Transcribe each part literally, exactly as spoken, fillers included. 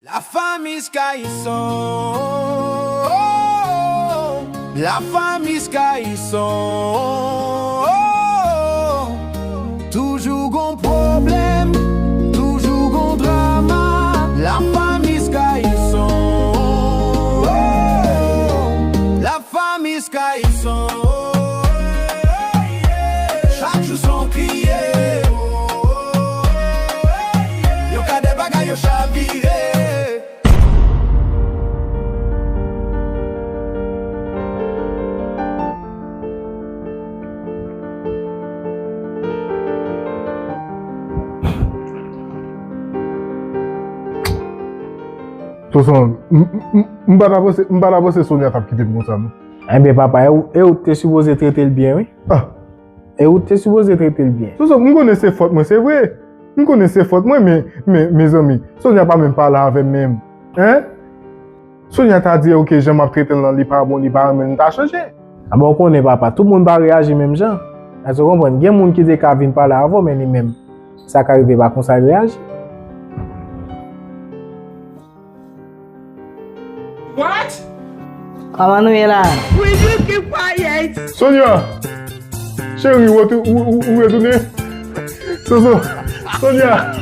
La famille Skyson. La famille Skyson. Toujou gon pwoblèm, toujou gon drama. La famille Skyson. La famille Skyson. Chak jou se yon kriye. Yo ka de bagay yo chavire. Soso, m, m, m, m pa ta panse, m pa ta panse Sonia t ap kite m konsa, non. Enben, papa, e ou, e ou te sipoze trete l byen, wi. Ah. E ou te sipoze trete l byen. Soso, m konnen se fòt mwen, se vre. M konnen se fòt mwen, men, men, mezanmi, Sonia pa menm pale avè m menm. Hein? Sonia ta di, ok, jan m ap trete l lan, li pa bon, li pa renmen l, m ta chanje. Anben, ou konnen, papa, tout moun pa reyaji menm jan. Èske w konprann? Gen moun ki te ka vin pale avè w, men li menm, sa ka rive pa konsa l reyaji. What? Kòman nou ye la? Will you keep quiet? Sonia! Cheri, ou, ou, ou, ou retounen? Soso, Sonia!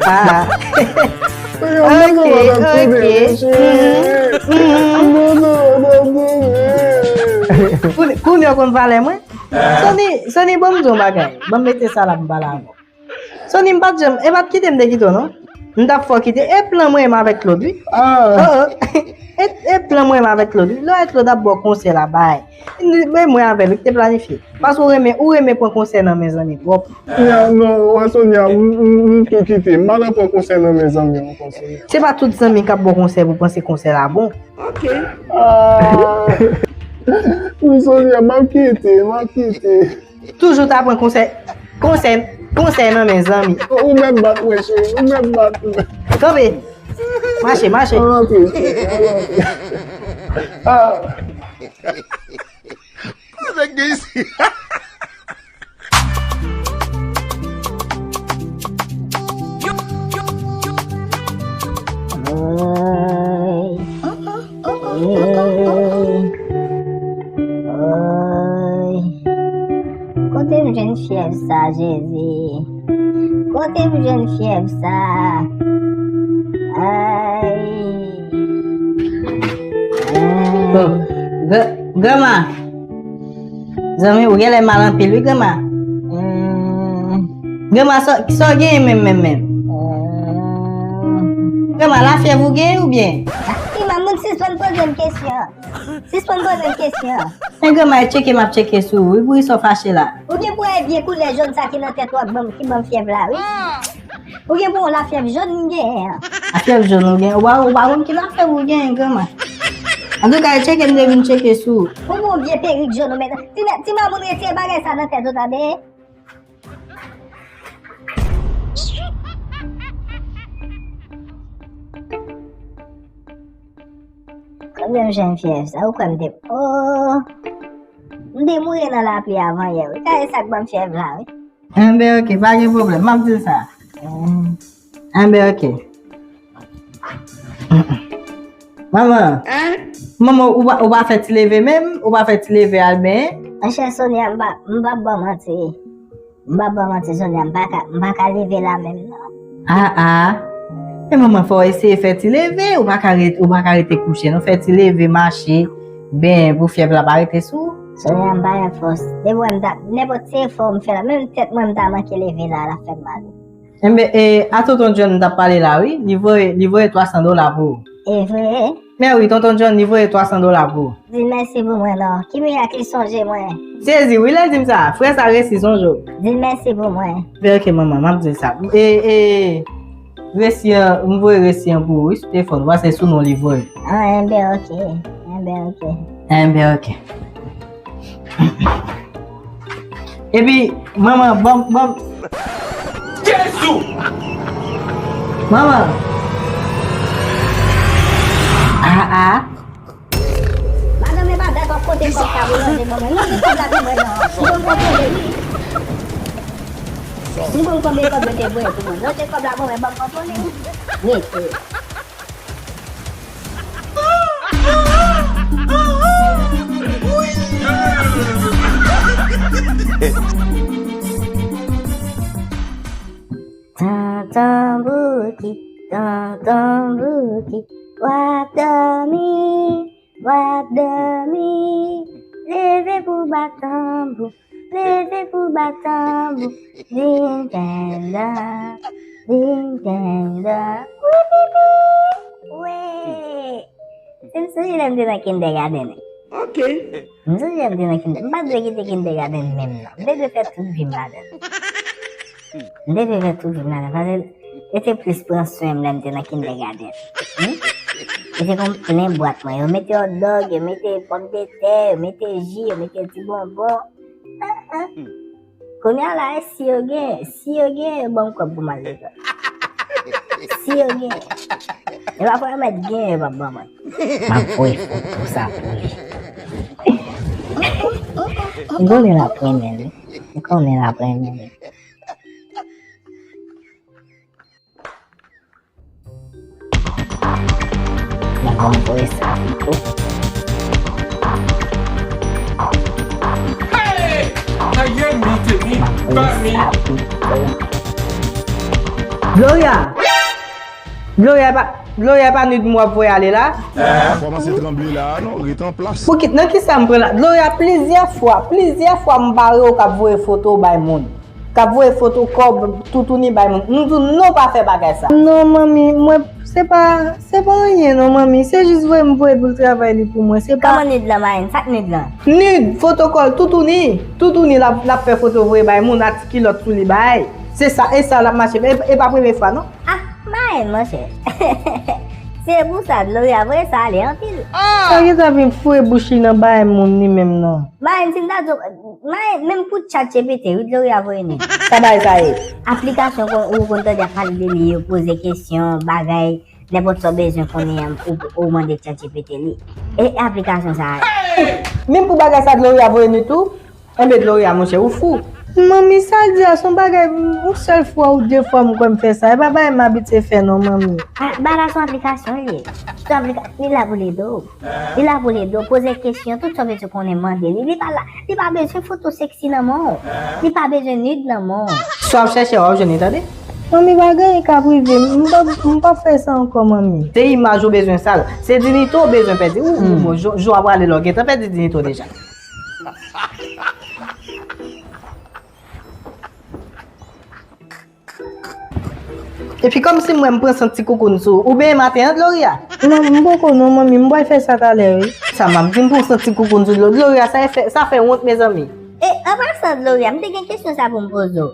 Ah. Sonia, ok, ok. Kounye, kounye w konn valè mwen? Soni, Soni, ban m di w yon bagay. Ban m mete sa la pou m pale avè w. Soni, m pa t janm, e pa t kite m te kite w, non. M t ap fè w kite. E plan mwen menm avèk Claude, wi. Ah. Oh, oh. E, e plan mwen menm avèk Claude, wi. Lè w wè Claude ap ba w konsèy la, bay. Men mwen avè l, wi, ki te planifye. Paske ou renmen, ou renmen pran konsèy nan men zanmi twòp. Ya, non, wè Sonia, m, m, m tou kite. M pa nan pran konsèy nan men zanmi ankò, Sonia. Se pa tout zanmi k ap ba w konsèy pou w panse konsèy la bon. Ok. Ah. Wi, Sonia, m ap kite, m ap kite. Toujou ta pran konsèy, konsèy, konsèy nan men zanmi. Ou mèt bat mwen, cheri, ou mèt bat mwen. Kanpe. Mache, mache. An rantre. Ah. Nèg gen isi. Ay. Ay. Ay. Kote m jwenn fyèv sa, Jezi? Kote m jwenn fyèv sa? Ay. Ay. Oh, gra-, granma. Zanmi, ou genlè mal anpil, wi, granma. Hmm. Granma, sa, sa w genyen menm, menm, menm? Hmm. Granma, lafyèv ou genyen oubyen? Ti mamoun, sispann poze m kesyon. Sispann poze m kesyon. Men granma, e tcheke m ap tcheke sou ou, wi, poukisa w fache la? Ou gen pou wè vye koulè jòn sa ki nan tèt ou ap ban m, ki ban m fyèv la, wi. Ou gen pou wè lafyèv jòn m genyen an. Lafyèv jòn ou genyen? Ou pa, ou pa konn ki lafyèv ou genyen, granma. Antouka, e tcheke m te vin tcheke sou ou. Ou gen yon vye perik jòn ou met. Ti nèg, ti mamoun, retire bagay sa nan tèt ou, tande? Konbyen m jwenn fyèv sa? Ou kwè m te, oh, m te mouri nan lapli avan yè, wi. Gade sa k ban m fyèv la, wi. Enben, ok, pa gen pwoblèm. M ap di l sa. Enben, ok. Manman. Hein? Manman, ou pa, ou pa fè ti leve menm? Ou pa fè ti leve al benyen? Monchè Sonia, m pa, m p ap ba w manti. M p ap ba w manti, Sonia, m pa ka, m pa ka leve la menm, non. Ah, ah. Men manman, fò w eseye fè ti leve. Ou pa ka ret-, ou pa ka rete kouche, non. Fè ti leve, mache, benyen pou fyèv la pa rete sou ou. Sonia, m pa gen fòs. Depi w wè m ta, nenpòt ti efò m fè la, menm tèt mwen m ta manke leve la, l ap fè m mal. Enben, e, a tonton John m t ap pale la, wi. Li voye, li voye twa san dola pou ou. E vre? Men wi, tonton John, li voye twa san dola pou ou. Di l mèsi pou mwen, non. Ki mirak li sonje mwen. Sezi, wi, lè l di m sa. Frè sa resi sonje w. Di l mèsi pou mwen. Enben, ok, manman, m ap di l sa. E, e, resi an, m voye resi an pou ou, wi, sou telefòn ou, paske sou non li voye. Ah, enben, ok. Enben, ok. Enben, ok. Epi, manman, ban m, ban m. Jezi! Manman! Ah, ah. Madanm, e pa dat w ap konte kòb sa pou lonje ban mwen. Lonje kòb la pou mwen, non. Ou konn kontwole, wi. M konn konbyen kòb yo te voye pou mwen. Yo te kòb la pou mwen, ban m kontwole. Rete. Tonton Bouki, Tonton Bouki, w ap dòmi, w ap dòmi. Leve pou bat tanbou, leve pou bat tanbou. Ding dang dang, ding dang dang. Wipipi. Wi. Se m sonje lè m te nan kindergarten. Ok. M sonje m te nan kinder-, m pa t dwe kite kindergarten menm non. M te dwe fè tout vi m ladan l. M te dwe fè tout vi m ladan l. Paske yo te plis pran swen m lè m te nan kindergarten. Hmm? Yo te konn plen bwat mwen. Yo mete hotdog, yo mete pòmdetè, yo mete ji, yo mete ti bonbon. Ah, ah. Kounye a la, e si yo gen, si yo gen, yo ban m kòb pou m al lekòl. Si yo gen. E pa fò yo mèt gen, yo p ap ban mwen. M ap voye foto sa pou li. M konnen l ap renmen li. M konnen l ap renmen li. Mwen konn voye sa pito. Hey! Aye, mi teni, m ap voye sa pito. Gloria! Gloria pa, Gloria pa nid m w ap voye ale la? Kòmanse tranble la, non, ret an plas. Pou ki, nan ki sa m pran la? Gloria, plizyè fwa, plizyè fwa m bare w k ap voye foto w bay moun. K ap voye foto kòb toutouni bay moun. M di w non, pa fè bagay sa. Non, manmi, mwen, se pa, se pa anyen non, manmi. Se jis voye m voye pou l travay li pou mwen. Se pa. Kòman nid lan, Mayen? Sa k nid lan? Nid, foto kòl toutouni. Toutouni l ap, l ap fè foto voye bay moun, ak ti kilòt sou li bay. Se sa, e sa l ap mache. E, e pa premye fwa non. Ah, Mayen, monchè. Se pou sa, Gloria voye sa ale anpil. Sa gentan vin foure bouch li nan bagay moun li menm non. Mayen, si m ta di w, Mayen, menm pou ChatGPT, wi, Gloria voye nid. Sa bagay sa ye? Aplikasyon kon, ou konn tande ap pale de li, yo poze kesyon, bagay, nenpòt sa w bezwen konnen an, ou, ou mande ChatGPT li. E aplikasyon sa a. Menm pou bagay sa Gloria voye nid tou? Enben Gloria, monchè, ou fou. Manmi, sa l di a, se yon bagay, yon sèl fwa ou de fwa m kwè m fè sa. E pa bagay m abitye fè non, manmi. Ah, bagay la se yon aplikasyon li ye. Se yon aplika-, li la pou l ede w. Li la pou l ede w, poze kesyon, tout sa w bezwen konnen, mande li. Li pa la, li pa bezwen foto seksi nan men w. Li pa bezwen nid nan men w. Sa w ap chèche a, w ap jwenn li, tande. Manmi, pa gen anyen k ap rive m. M p ap, m p ap fè sa ankò, manmi. Se imaj ou bezwen sal. Se diyite w bezwen pèdi. Ou, ou, bon, jou, jou a prale la, w gentan pèdi diyite w deja. Epi kòmsi m wè m pran sant ti koukoun sou ou, ou benyen maten an, Gloria? Non, m poko non, manmi, m pral fè sa talè, wi. Sa m ap di, m pran sant ti koukoun sou Glo-, Gloria, sa fè, sa fè wont, mezanmi. E, an pasan, Gloria, m te gen kesyon sa pou m poze w.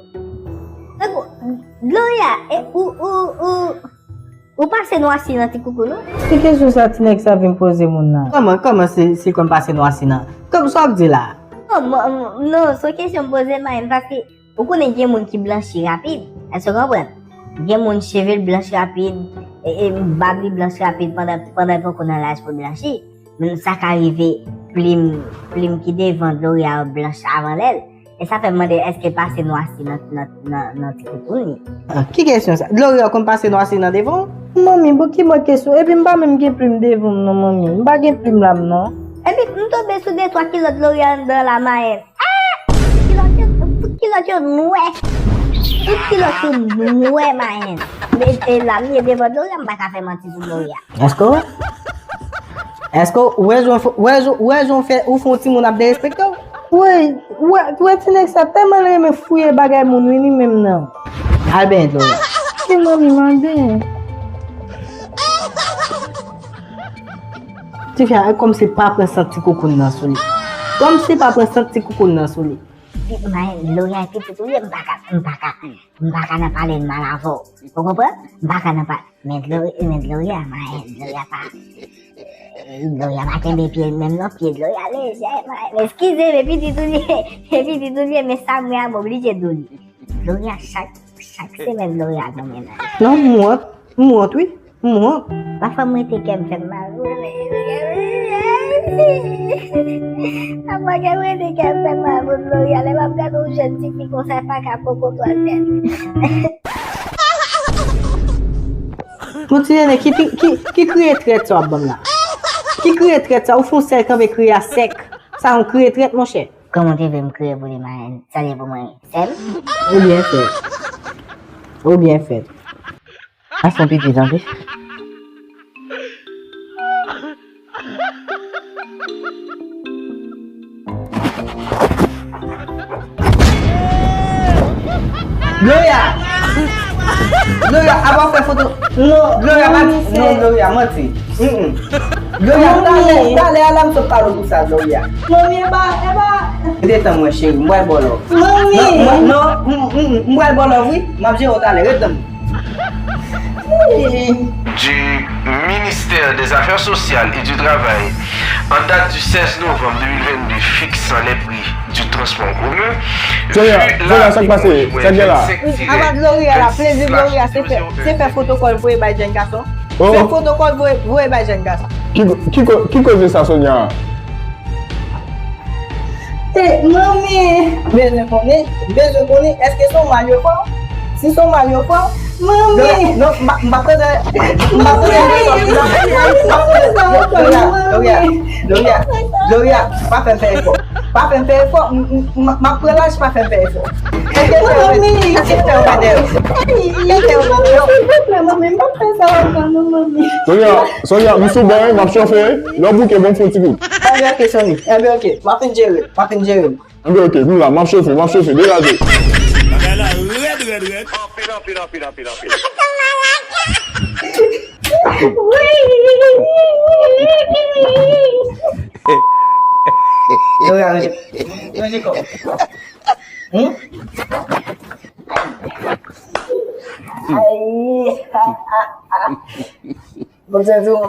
Gloria, e, ou, ou, ou, ou pase nwasi nan ti koukoun ou? Ki kesyon sa ti nèg sa vin poze moun nan? Kòman, kòman se, se kòm pase nwasi nan? Kòm sa w ap di la? Non, m, m, non, se yon kesyon m poze Mayen, paske ou konnen gen moun ki blanchi rapid. Èske w konprann? Gen moun cheve l blanch rapid, e, e, bab li blanch rapid pandan, pandan l poko nan laj pou l blanchi. Men sa ka rive plim, plim ki devan Gloria yo blanch avan lè l. E sa fè m mande èske pase nwasi nan, nan, nan, nan ti koukoun li. Ah, ki kesyon sa? Gloria konn pase nwasi nan devan w? Manmi, bon, ki mòd kesyon? Epi m pa menm gen plim devan m non, manmi. M pa gen plim la m non. Epi m tonbe sou de twa kilòt Gloria anndan la, Mayen. Ah! Kilòt yo, tout kilòt yo nwè. Tout kilòt yo nwè, Mayen. Men, e, la m ye devan Gloria, m pa ka fè manti sou Gloria. Èske w, èske w wè jan w fè, wè jan, wè jan w fè, ou fè yon timoun ap derespekte w? Woy, wè, wè ti nèg sa tèlman l renmen fouye bagay moun wi li menm nan. Al benyen Gloria. Ki manmi m al benyen? Tifi a, kòmsi pa pran sant ti koukoun nan sou li. Kòmsi pa pran sant ti koukoun nan sou li. Pi, Mayen, Gloria pitit ou ye, m pa ka, m pa ka, m pa ka nan pale l mal avè w. Ou konprann? M pa ka nan pa-, men Glo-, men Gloria, Mayen, Gloria pa, Gloria pa kenbe pye l menm non, pye Gloria lejè, Mayen. Eskize, men pitit ou li ye, men pitit ou li ye, men sa m wè a, m oblije di w li. Gloria, chak, chak semèn Gloria gon mennaj. Non, m wont, m wont wi, m wont. Pafwa m rete kè m fè m mal. Apa gen rele kè fè mal moun Gloria, lè m ap gade yon jèn tifi konsa, pa ka poko twal tèt. Bon, ti nene, ki, ki, ki, ki kriye trèt sa w ap ban m la? Ki kriye trèt sa? Ou fè yon sèl kanpe kriye a sèk. Sa yon kriye trèt, monchè. Kòman w te vle m kriye pou li, Marèn? Sa l ye pou mwen? Sè m? Ou byen fèt. Ou byen fèt. Sa se yon pitit, tande. Gloria! Gloria, apa w fè foto? Non, Gloria, manmi, manti. Non, Gloria, manti. Mm-mm. Gloria, talè, talè a la m sot pale w pou sa, Gloria. Manmi, e pa, e pa. Rete tann mwen, cheri, m pral ba w love. Manmi. Non, non, non, mm, mm, m pral ba w love, wi. M ap jere w talè, rete tann mwen. Du ministère des Affaires sociales et du Travail, en date du seize novembre deux mille vingt-deux, fixant les prix du transport en commun. Zoya, Zoya, sa k pase? Sa k gen la? Apa Gloria la, plezi Gloria se fè, se fè fotokòl voye bay jèn gason. Fè fotokòl voye, voye bay jèn gason. Ki, ki, ki koze sa, Sonia? Eh, manmi! Bezwen konnen, bezwen konnen, èske se yon mal yo fè w? Si se yon mal yo fè w, manmi! Non, non, m pa, m pa prete, m pa prete, m pa prete, Gloria, Gloria, Gloria, Gloria, pa fè m fè efò. Pa fè m fè efò, m, m, m, m ap pran laj, pa fè m fè efò. Èske fè w, èske fè w pa dèyè? Èske fè w pa dèyè? Manmi, m pa fè sa ankò non, manmi. Sonia, Sonia, m sou ban, wi, m ap chofe, wi. Lè w bouke, ban m fè yon ti kout. Enben, oke, Sony. Enben, oke. M ap fin jere. M ap fin jere. Enben, oke, m la, m ap chofe, m ap chofe, degaje. Bagay la rèd, rèd, rèd. Anpil, anpil, anpil, anpil, anpil. Yo, yo, yo. Yo, yo, yo. Hmm? Ay. Bon, sa, se yon